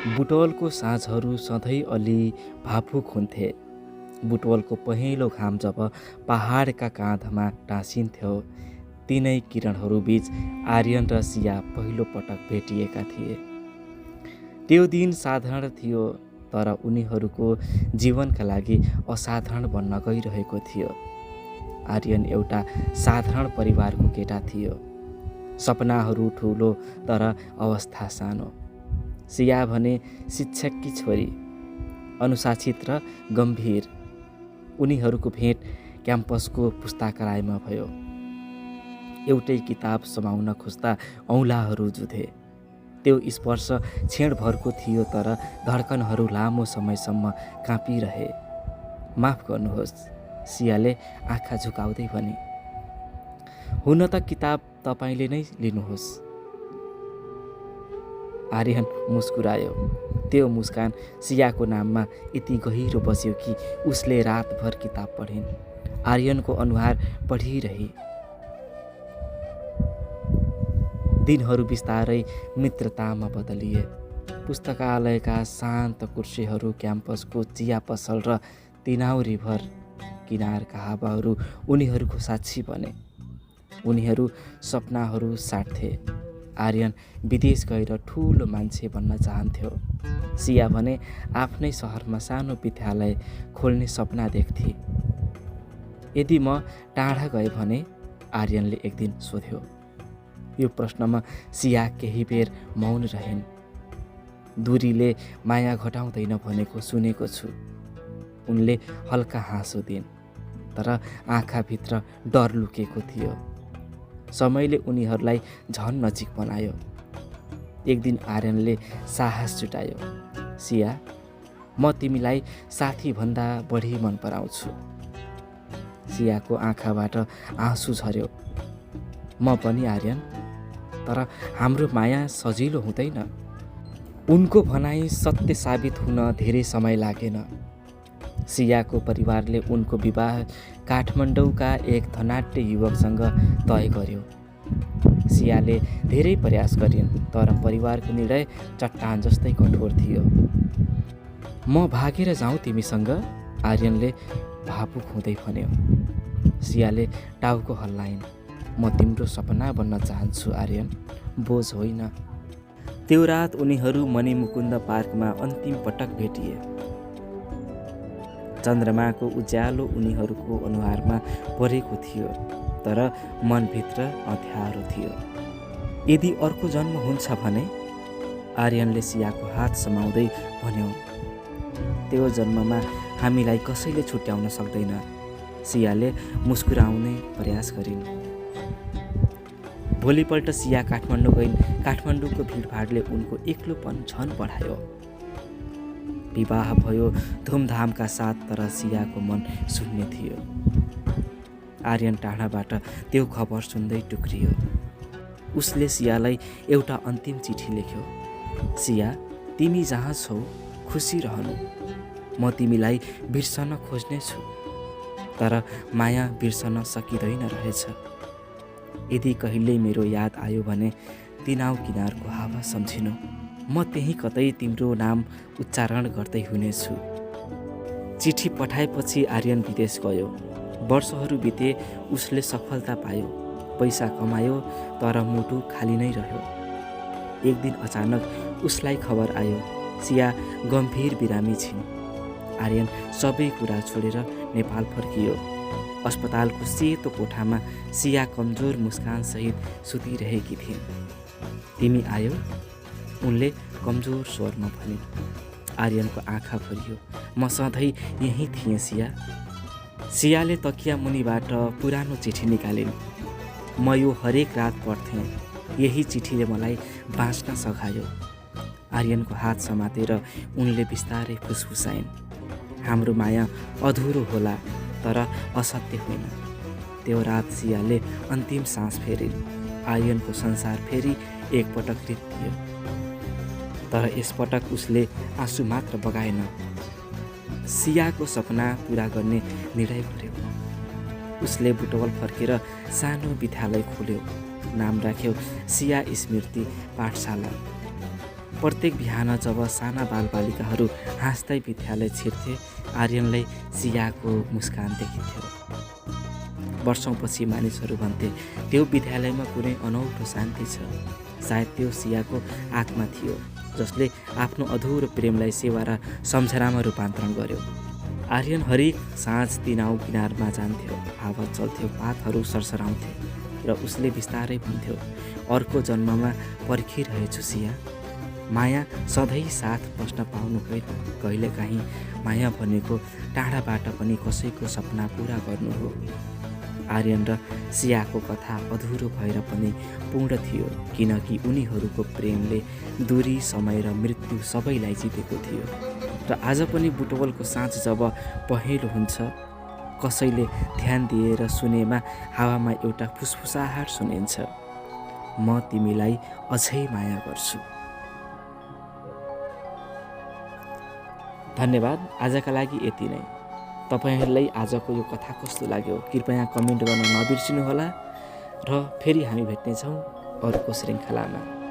बुटवलको साँझहरू सधैँ अलि भावुक हुन्थे। बुटवलको पहेँलो घाम जब पहाडका काँधमा टाँसिन्थ्यो, तिनै किरणहरूबीच आर्यन र सिया पहिलो पटक भेटिएका थिए। त्यो दिन साधारण थियो, तर उनीहरूको जीवनका लागि असाधारण बन्न गइरहेको थियो। आर्यन एउटा साधारण परिवारको केटा थियो, सपनाहरू ठुलो तर अवस्था सानो। सिया भने शिक्षककी छोरी, अनुशासित र गम्भीर। उनीहरूको भेट क्याम्पसको पुस्तकालयमा भयो। एउटै किताब समाउन खोज्दा औँलाहरू जुधे। त्यो स्पर्श क्षणभरको थियो, तर धड्कनहरू लामो समयसम्म काँपिरहे। माफ गर्नुहोस्, सियाले आँखा झुकाउँदै भने। हुन त किताब तपाईँले नै लिनुहोस्। आर्यन मुस्कुरायो। त्यो मुस्कान सियाको नाममा यति गहिरो बस्यो कि उसले रातभर किताब पढिन्। आर्यनको अनुहार पढिरहे। दिनहरू बिस्तारै मित्रतामा बदलिए। पुस्तकालयका शान्त कुर्सीहरू, क्याम्पसको चिया पसल र तिनाउरीभर किनारका हावाहरू उनीहरूको साक्षी बने। उनीहरू सपनाहरू साट्थे। आर्यन विदेश गएर ठुलो मान्छे बन्न चाहन्थ्यो। सिया भने आफ्नै सहरमा सानो विद्यालय खोल्ने सपना देख्थे। यदि म टाढा गएँ भने, आर्यनले एक दिन सोध्यो। यो प्रश्नमा सिया केही बेर मौन रहिन्। दूरीले माया घटाउँदैन भनेको सुनेको छु, उनले हल्का हाँसो दिइन्, तर आँखाभित्र डर लुकेको थियो। समयले उनीहरूलाई झन नजिक बनायो। एक दिन आर्यनले साहस जुटायो। सिया, म तिमीलाई साथीभन्दा बढी मन पराउँछु। सियाको आँखाबाट आँसु झर्यो। म पनि आर्यन, तर हाम्रो माया सजिलो हुँदैन। उनको भनाइ सत्य साबित हुन धेरै समय लागेन। सियाको परिवारले उनको विवाह काठमाडौँका एक धनाढ्य युवकसँग तय गर्यो। सियाले धेरै प्रयास गरिन्, तर परिवारको निर्णय चट्टान जस्तै कठोर थियो। म भागेर जाउँ तिमीसँग, आर्यनले भावुक हुँदै भन्यो। सियाले टाउको हल्लाइन्। म तिम्रो सपना बन्न चाहन्छु आर्यन, बोझ होइन। त्यो रात उनीहरू मणिमुकुन्द पार्कमा अन्तिम पटक भेटिए। चन्द्रमाको उज्यालो उनीहरूको अनुहारमा परेको थियो, तर मनभित्र अँध्यारो थियो। यदि अर्को जन्म हुन्छ भने, आर्यनले सियाको हात समाउँदै भन्यो, त्यो जन्ममा हामीलाई कसैले छुट्याउन सक्दैन। सियाले मुस्कुराउने प्रयास गरिन्। भोलिपल्ट सिया काठमाडौँ गइन्। काठमाडौँको भिडभाडले उनको एक्लोपन झन बढायो। विवाह भयो धुमधामका साथ, तर सियाको मन शून्य थियो। आर्यन टाढाबाट त्यो खबर सुन्दै टुक्रियो। उसले सियालाई एउटा अन्तिम चिठी लेख्यो। सिया, तिमी जहाँ छौ खुसी रहनु। म तिमीलाई बिर्सन खोज्नेछु, तर माया बिर्सन सकिँदैन रहेछ। यदि कहिल्यै मेरो याद आयो भने तिनाउ किनारको हावा सम्झिनु। म त्यही कतै तिम्रो नाम उच्चारण गर्दै हुनेछु। चिठी पठाएपछि आर्यन विदेश गयो। वर्षहरू बिते, उसले सफलता पायो, पैसा कमायो, तर मुटु खाली नै रह्यो। एक दिन अचानक उसलाई खबर आयो, सिया गम्भीर बिरामी छिन्। आर्यन सबै कुरा छोडेर नेपाल फर्कियो। अस्पतालको सेतो कोठामा सिया कमजोर मुस्कानसहित सुतिरहेकी थिइन्। तिमी आयो, उनले कमजोर स्वरमा भनिन्। आर्यनको आँखा भरियो। म सधैँ यहीँ थिएँ सिया। सियाले तकिया मुनिबाट पुरानो चिठी निकालिन्। म यो हरेक रात पढ्थेँ। यही चिठीले मलाई बाँच्न सघायो। आर्यनको हात समातेर उनले बिस्तारै फुसफुसाइन्। हाम्रो माया अधुरो होला, तर असत्य होइन। त्यो रात सियाले अन्तिम सास फेरिन्। आर्यनको संसार फेरि एकपटक रित्तियो, तर यसपटक उसले आँसु मात्र बगाएन। सियाको सपना पूरा गर्ने निर्णय गर्यो। उसले बुटवल फर्केर सानो विद्यालय खोल्यो। नाम राख्यो सिया स्मृति पाठशाला। प्रत्येक बिहान जब साना बालबालिकाहरू हाँस्दै विद्यालय छिर्थे आर्यनलाई सियाको मुस्कान देखिन्थ्यो। वर्षौँपछि मानिसहरू भन्थे त्यो विद्यालयमा कुनै अनौठो शान्ति छ। सायद त्यो सियाको आत्मा थियो जसले आफ्नो अधुरो प्रेमलाई सेवा र सम्झनामा रूपान्तरण गर्यो। आर्यन हरेक साँझ तिनाउ किनारमा जान्थ्यो। हावा चल्थ्यो, पातहरू सरसराउँथे र उसले बिस्तारै भन्थ्यो, अर्को जन्ममा पर्खिरहेछु सिया। माया सधैँ साथ बस्न पाउनु होइन, कहिलेकाहीँ माया भनेको टाढाबाट पनि कसैको सपना पुरा गर्नु हो। आर्यन र सियाको कथा अधुरो भएर पनि पूर्ण थियो, किनकि उनीहरूको प्रेमले दूरी, समय र मृत्यु सबैलाई जितेको थियो। र आज पनि बुटवलको साँझ जब पहेँलो हुन्छ, कसैले ध्यान दिएर सुनेमा हावामा एउटा फुसफुसाहट सुनिन्छ, म तिमीलाई अझै माया गर्छु। धन्यवाद। आजका लागि यति नै। तपाईहरूलाई आजको यो कथा कस्तो लाग्यो कृपया कमेन्ट गर्न नबिर्सिनुहोला र फेरि हामी भेट्नेछौँ अर्को श्रृङ्खलामा।